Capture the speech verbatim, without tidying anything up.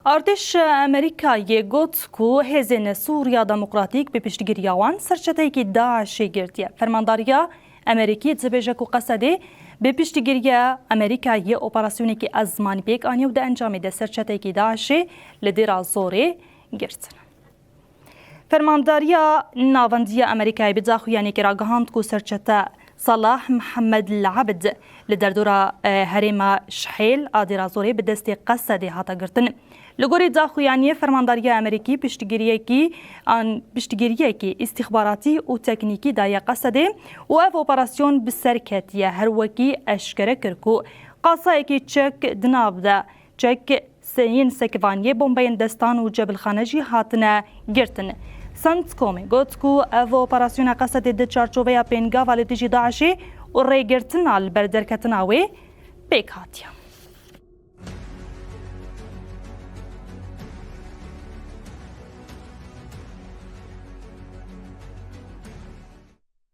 Artêşa Amerîkayê got ku hêzên Sûriya Demokratîk bi piştgiriya wan serçeteyekî DAIŞê girtiye. Fermandariya Amerîkî dibêje ku Qesedê bi piştgiriya Amerîkayê operasyonekî ezmanî pêk aniye û di encamê de serçeteyekî DAIŞê li Dêra Zorê girtin. Fermandariya Navendiya Amerîkayê bi daxuyaniyekê ragihand ku serçete Salah Mihemed Labid li derdora, e, herêma Şihêl a Dêra Zorê bi destê Qesedê hate girtin. Li gorî daxuyaniyê, Fermandariya Amerîkî piştgiriyekî an piştgiriyekî îstîxbaratî û teknîkî daye Qesedê û ev operasyon bi ser ketiye, her wekî eşkere kir ku qasayekî çek di nav de çek se-, yên sekivaniyê, bombeyên destan û cebilxane jî hatine girtin. Centcomê got ku ev operasyona Qesedê di çarçoveya pêngava li dijî DAIŞê û rêgirtina li ber derketina wê pêk hatiye.